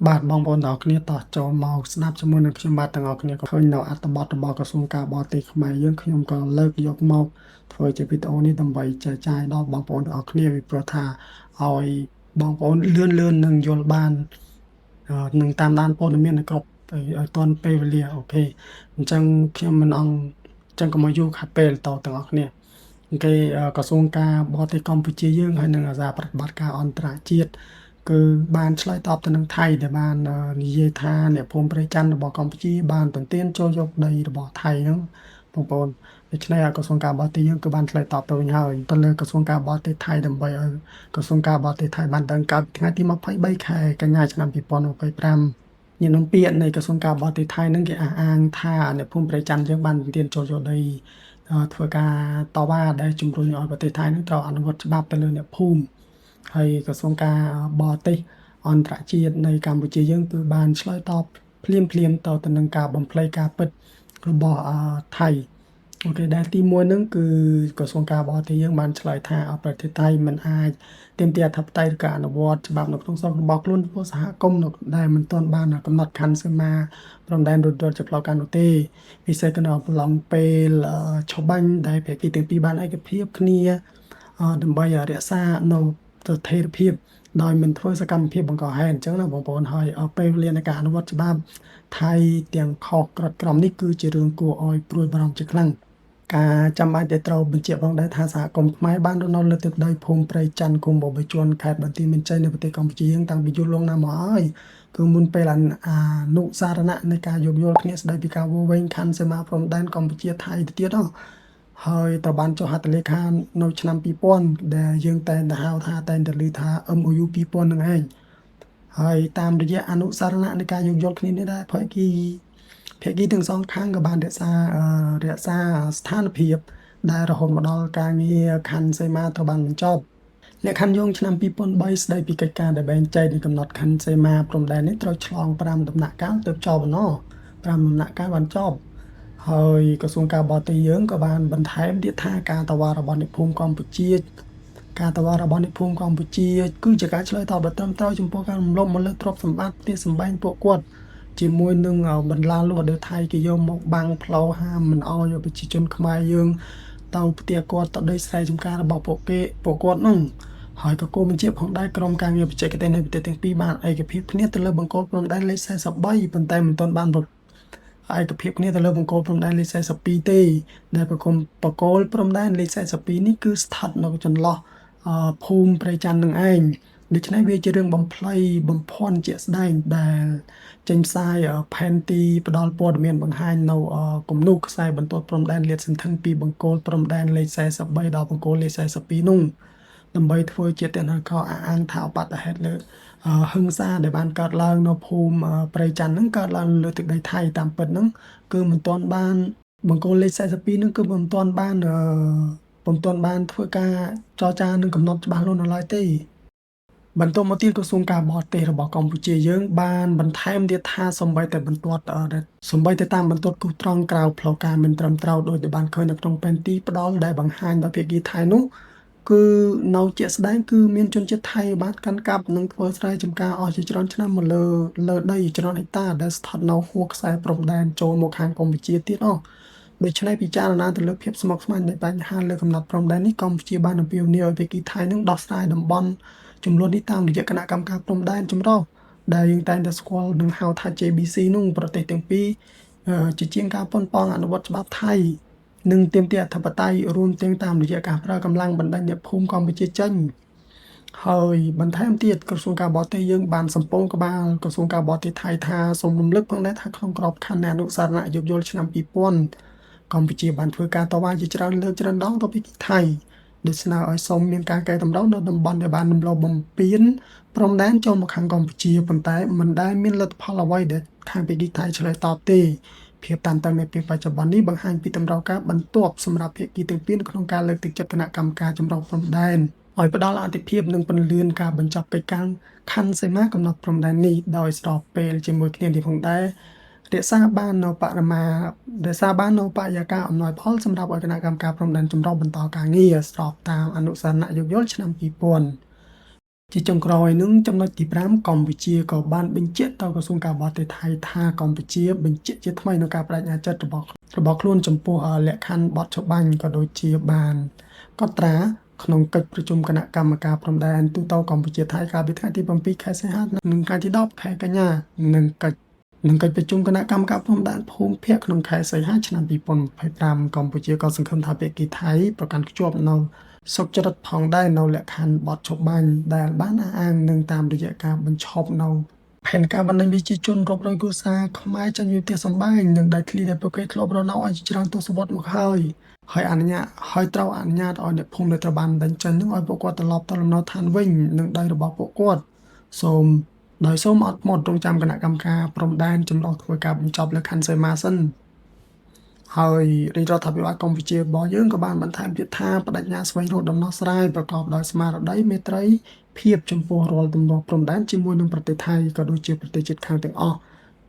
បាទបងប្អូនទាំងអស់គ្នាតោះចូលមកស្ដាប់ជាមួយនឹងខ្ញុំបាទទាំងអស់គ្នាក៏ឃើញនៅអត្ថបទរបស់ក្រសួងការបរទេសខ្មែរយើងខ្ញុំក៏លើកយកមកធ្វើជាវីដេអូនេះដើម្បីចែកចាយដល់បងប្អូនទាំងអស់គ្នាពីព្រោះថាឲ្យបងប្អូនលឿនលឿននឹងយល់បានអឺនឹងតាមដានព័ត៌មាននៅគ្រប់ឲ្យទាន់ពេលវេលាOK អញ្ចឹងខ្ញុំមិនអងអញ្ចឹងកុំឲ្យយូរខាត់ពេលតទាំងអស់គ្នាគេក្រសួងការបរទេសកម្ពុជាយើងហើយនិងអាសាប្រតិបត្តិការអន្តរជាតិគឺបានឆ្លើយតបទៅនឹងថៃដែលបាននិយាយថាអ្នកភូមិព្រៃច័ន្ទរបស់កម្ពុជាបានទន្ទ្រានចូលយកដីរបស់ថៃហ្នឹងបងប្អូនដូច្នេះក្រសួងការបរទេសយើងគឺបានឆ្លើយតបទៅវិញហើយទៅលើក្រសួងការបរទេសថៃដើម្បីឲ្យក្រសួងការបរទេសថៃបានដឹងកាលពីថ្ងៃទី23ខែកញ្ញាឆ្នាំ2025ញាណពាក្យនៃក្រសួងការបរទេសថៃនឹងគេអះអាងថាអ្នកភូមិព្រៃច័ន្ទយើងបានទន្ទ្រានចូលយកដីធ្វើការតវ៉ាដែលជំរុញឲ្យប្រទេសថៃនឹងត្រូវអនុវត្តច្បាប់ទៅលើអ្នកភូមិហើយក្រសួងការបរទេសអន្តរជាតិនៃកម្ពុជាយើងគឺបានឆ្លើយតបភ្លាមភ្លាមទៅទៅនឹងការបំភ្លៃការពិតរបស់ថៃ OK ដែលទី1ហ្នឹងគឺក្រសួងការបរទេសយើងបានឆ្លើយថាប្រទេសថៃមិនអាចទាមទារអធិបតេយ្យឬការអនុវត្តច្បាប់នៅក្នុងស្រុករបស់ខ្លួនចំពោះសហគមន៍នៅដែលមិនទាន់បានកំណត់ខណ្ឌសីមាព្រំដែនរួចរាល់ជាផ្លូវការនោះទេពិសេសគឺនៅអំឡុងពេលឆបាញ់ដែលភាគីទាំងពីរបានឯកភាពគ្នាដើម្បីរក្សានៅស្ថិរភាពដោយមិនធ្វើសកម្មភាពបង្កហេតុអញ្ចឹងណាបងប្អូនហើយពេលវេលានៃការអនុវត្តច្បាប់ថៃទាំងខុសក្រត់ក្រមនេះគឺជារឿងគួរឲ្យព្រួយបារម្ភជាខ្លាំងការចាំបាច់ដែលត្រូវបញ្ជាក់ផងដែរថាសហគមន៍ខ្មែរបានរស់នៅលើទឹកដីភូមិព្រៃច័ន្ទឃុំបបិជនខេត្តបន្ទាយមានជ័យនៅប្រទេសកម្ពុជាយើងតាំងពីយូរលង់ណាស់មកហើយគឺមុនពេលអនុសារណៈនៃការយោគយល់គ្នាស្ដីពីការវាស់វែងខណ្ឌសីមាព្រំដែនកម្ពុជាថៃទៅទៀតហ៎ហើយត្រូវបានចុះហត្ថលេខានៅឆ្នាំ2000ដែលយើងតែងតែហៅថាតែងតែឮថា MOU 2000នឹងឯងហើយតាមរយៈអនុសារណៈនៃការយោគយល់គ្នានេះដែរភាគីទាំងសងខាងក៏បានរក្សាស្ថានភាពដែលរហូតមកដល់ការងារខណ្ឌសីមាត្រូវបានបញ្ចប់លក្ខខណ្ឌយោងឆ្នាំ2003ស្ដីពីកិច្ចការដែលបែងចែកនៃកំណត់ខណ្ឌសីមាព្រំដែននេះត្រូវឆ្លង5ដំណាក់កាលទើបចប់ណោះ5ដំណាក់កាលបានចប់ហើយក្រសួងការបរទេសយើងក៏បានបន្ថែមទៀតថាការតវ៉ារបស់អ្នកភូមិកម្ពុជាការតវ៉ារបស់អ្នកភូមិកម្ពុជាគឺជាការឆ្លើយតបដ៏ត្រឹមត្រូវចំពោះការរំលោភមកលើទ្រព្យសម្បត្តិផ្ទះសម្បែងពួកគាត់ជាមួយនឹងបន្លាលួសដែលថៃគេយកមកបាំងផ្លូវហាមមិនឲ្យប្រជាជនខ្មែរយើងទៅផ្ទះគាត់ទៅដីស្រែចម្ការរបស់ពួកគេពួកគាត់នោះហើយក៏គួរបញ្ជាក់ផងដែរក្រុមការងារបច្ចេកទេសនៃប្រទេសទាំងពីរបានឯកភាពគ្នាទៅលើបង្គោលព្រំដែនលេខ43ប៉ុន្តែមិនទាន់បានឯកភាពគ្នាទៅលើបង្គោលព្រំដែនលេខ42ទេដែលប្រគំបង្គោលព្រំដែនលេខ42នេះគឺស្ថិតនៅចន្លោះភូមិព្រៃច័ន្ទនឹងឯងដូច្នេះវាជារឿងបំភ្លៃបំភាន់ជាក់ស្ដែងដែលចេញផ្សាយផែនទីផ្ដល់ព័ត៌មានបង្ហាញនៅគំនូសខ្សែបន្ទាត់ព្រំដែនលាតសន្ធឹងពីបង្គោលព្រំដែនលេខ43ដល់បង្គោលលេខ42នោះដើម្បីធ្វើជាទណ្ឌកអះអាងថាឧបទ្ទហេតុលើហិង្សាដែលបានកើតឡើងនៅភូមិព្រៃច័ន្ទហ្នឹងកើតឡើងលើទឹកដីថៃតាមពិតហ្នឹងគឺមិនទាន់បានបង្គោលលេខ42ហ្នឹងគឺមិនទាន់បានពុំទាន់បានធ្វើការចរចានឹងកំណត់ច្បាស់លាស់នៅឡើយទេបន្ទាប់មកទៀតក្រសួងការបរទេសរបស់កម្ពុជាយើងបានបន្ថែមទៀតថាសូម្បីតែបន្ទាត់សូម្បីតែតាមបន្ទាត់គូសត្រង់ក្រៅផ្លូវការមិនត្រឹមត្រូវដោយដែលបានឃើញនៅក្នុងផែនទីផ្ដល់ដែលបង្ហាញដោយភាគីថៃនោះគឺនៅជាក់ស្ដែងគឺមានជនជាតិថៃបានកាន់កាប់និងធ្វើស្រែចម្ការអស់ជាច្រើនឆ្នាំមកលើលើដីច្រើនហិកតាដែលស្ថិតនៅហួរខ្សែព្រំដែនចូលមកខាងកម្ពុជាទៀតអស់ដូច្នេះពិចារណាទៅលើភាពស្មុគស្មាញនៃបញ្ហាលើកំណត់ព្រំដែននេះកម្ពុជាបានអំពាវនាវឲ្យភាគីថៃនឹងដោះស្រាយតំបន់ចំនួននេះតាមរយៈគណៈកម្មការព្រំដែនចម្រុះដែលយើងតែងតែស្គាល់នឹងហៅថា JBC នោះប្រទេសទាំងពីរជាជាងការប៉ុនប៉ងអនុវត្តច្បាប់ថៃនិងទាមទារអធិបតេយ្យរួមទាំងតាមរយៈការប្រើកម្លាំងបណ្ដេញអ្នកភូមិកម្ពុជាចេញហើយបន្ថែមទៀតក្រសួងការបរទេសយើងបានសំពងក្បាលក្រសួងការបរទេសថៃថាសូមរំលឹកផងដែរថាក្នុងក្របខ័ណ្ឌនៃអនុសារណៈយោគយល់ឆ្នាំ2000កម្ពុជាបានធ្វើការតវ៉ាជាច្រើនលើកច្រើនដងទៅពីថៃដោយស្នើឲ្យសូមមានការកែតម្រូវនៅតំបន់ដែលបានរំលោភបំពានព្រំដែនចូលមកខាងកម្ពុជាប៉ុន្តែមិនដែលមានលទ្ធផលអ្វីដែលខាងភាគីថៃឆ្លើយតបទេភាពតានតឹងនៃពេលបច្ចុប្បន្ននេះបង្ហាញពីតម្រូវការបន្ទាប់សម្រាប់ភាគីទាំងពីរនៅក្នុងការលើកទឹកចិត្តគណៈកម្មការចម្រុះព្រំដែនឲ្យផ្ដល់អាទិភាពនិងពន្លឿនការបញ្ចប់កិច្ចការខណ្ឌសីមាកំណត់ព្រំដែននេះដោយស្របពេលជាមួយគ្នានេះផងដែររក្សាបាននៅបរិមារក្សាបាននៅបរិយាកាសអំណោយផលសម្រាប់ឲ្យគណៈកម្មការព្រំដែនចម្រុះបន្តការងារស្របតាមអនុសារណៈយោគយល់ឆ្នាំ2000 ជាចុងក្រោយនឹងចំណុចទី5កម្ពុជាក៏បានបញ្ជាក់ទៅក្រសួងការបរទេសថៃថាកម្ពុជាបញ្ជាក់ជាថ្មីនៅការបដិញ្ញាចិត្តរបស់ខ្លួនចំពោះលក្ខខណ្ឌបទច្បាញ់ក៏ដូចជាបានកត់ត្រាក្នុងកិច្ចប្រជុំគណៈកម្មការព្រំដែនទូទៅកម្ពុជាថៃកាលពីថ្ងៃទី7ខែសីហានិងថ្ងៃទី10ខែកញ្ញានិងកិច្ចប្រជុំគណៈកម្មការព្រំដែនភូមិភាគក្នុងខែសីហាឆ្នាំ2025កម្ពុជាក៏សង្ឃឹមថាភាគីថៃប្រកាន់ខ្ជាប់នៅសុចរិតផងដែរនៅលក្ខខណ្ឌបទច្បាញ់ដែលបានអះអាងនឹងតាមរយៈការបញ្ឈប់នៅផែនការបណ្តេញប្រជាជនរាប់រយគ្រួសារខ្មែរចេញពីផ្ទះសម្បែងនិងដីធ្លីដែលពួកគេធ្លាប់រស់នៅអស់ជាច្រើនទសវត្សរ៍មកហើយហើយអនុញ្ញាតហើយត្រូវអនុញ្ញាតឲ្យអ្នកភូមិដែលត្រូវបានបណ្តេញចេញនឹងឲ្យពួកគាត់ត្រឡប់ទៅលំនៅឋានវិញនិងដីរបស់ពួកគាត់សូមដោយសូមអត់ធ្មត់រងចាំគណៈកម្មការព្រំដែនចម្រុះធ្វើការបញ្ចប់លក្ខខណ្ឌសីមាសិនហើយរាជរដ្ឋាភិបាលកម្ពុជារបស់យើងក៏បានបន្ថែមទៀតថាបដិញ្ញាស្វែងរកដំណោះស្រាយប្រកបដោយស្មារតីមេត្រីភាពចំពោះរាល់ទំនាស់ព្រំដែនជាមួយនឹងប្រទេសថៃក៏ដូចជាប្រទេសជិតខាងទាំងអស់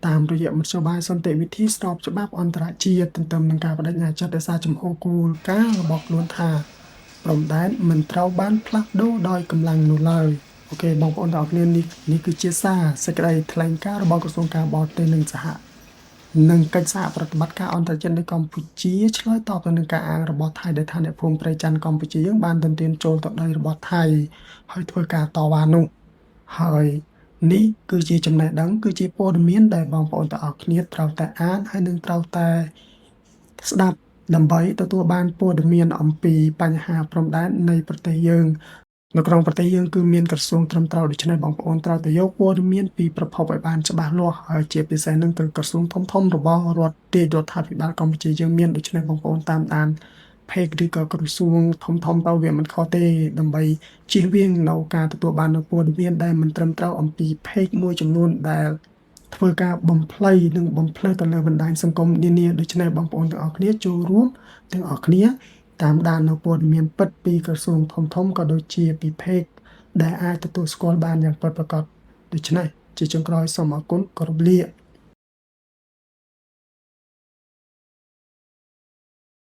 តាមរយៈមធ្យោបាយសន្តិវិធីស្របច្បាប់អន្តរជាតិទន្ទឹមនឹងការបដិញ្ញាចិត្តរក្សាជំហរគោលការណ៍របស់ខ្លួនថាព្រំដែនមិនត្រូវបានផ្លាស់ប្ដូរដោយកម្លាំងនោះឡើយ OK បងប្អូនទាំងអស់គ្នានេះនេះគឺជាសារសេចក្តីថ្លែងការណ៍របស់ក្រសួងការបរទេសនិងសហនិងកិច្ចសហប្រតិបត្តិការអន្តរជាតិនៅកម្ពុជាឆ្លើយតបទៅនឹងការអាងរបស់ថៃដែលថាអ្នកភូមិព្រៃច័ន្ទកម្ពុជាយើងបានទន្ទ្រានចូលទៅដីរបស់ថៃហើយធ្វើការតវ៉ានោះហើយនេះគឺជាចំណេះដឹងគឺជាព័ត៌មានដែលបងប្អូនទាំងអស់គ្នាត្រូវតែអានហើយនឹងត្រូវតែស្ដាប់ដើម្បីទទួលបានព័ត៌មានអំពីបញ្ហាព្រំដែននៃប្រទេសយើងនៅក្នុងប្រទេសយើងគឺមានក្រសួងត្រឹមត្រូវដូច្នេះបងប្អូនត្រូវតែយកព័ត៌មានពីប្រភពឲ្យបានច្បាស់លាស់ហើយជាពិសេសនឹងគឺក្រសួងធំៗរបស់រដ្ឋទេរដ្ឋាភិបាលកម្ពុជាយើងមានដូច្នេះបងប្អូនតាមដាន page ឬក៏ក្រសួងធំៗទៅវាមិនខុសទេដើម្បីជៀសវាងនៅការទទួលបាននូវព័ត៌មានដែលមិនត្រឹមត្រូវអំពី page មួយចំនួនដែលធ្វើការបំភ្លៃនិងបំផ្លើសទៅលើបណ្ដាញសង្គមនានាដូច្នេះបងប្អូនទាំងអស់គ្នាចូលរួមទាំងអស់គ្នាតាមដាននៅព័ត៌មានពិតពីក្រសួងធំៗក៏ដូចជាពី page ដែលអាចទទួលស្គាល់បានយ៉ាងពិតប្រាកដដូច្នេះជាចុងក្រោយសូមអរគុណគោរពលា។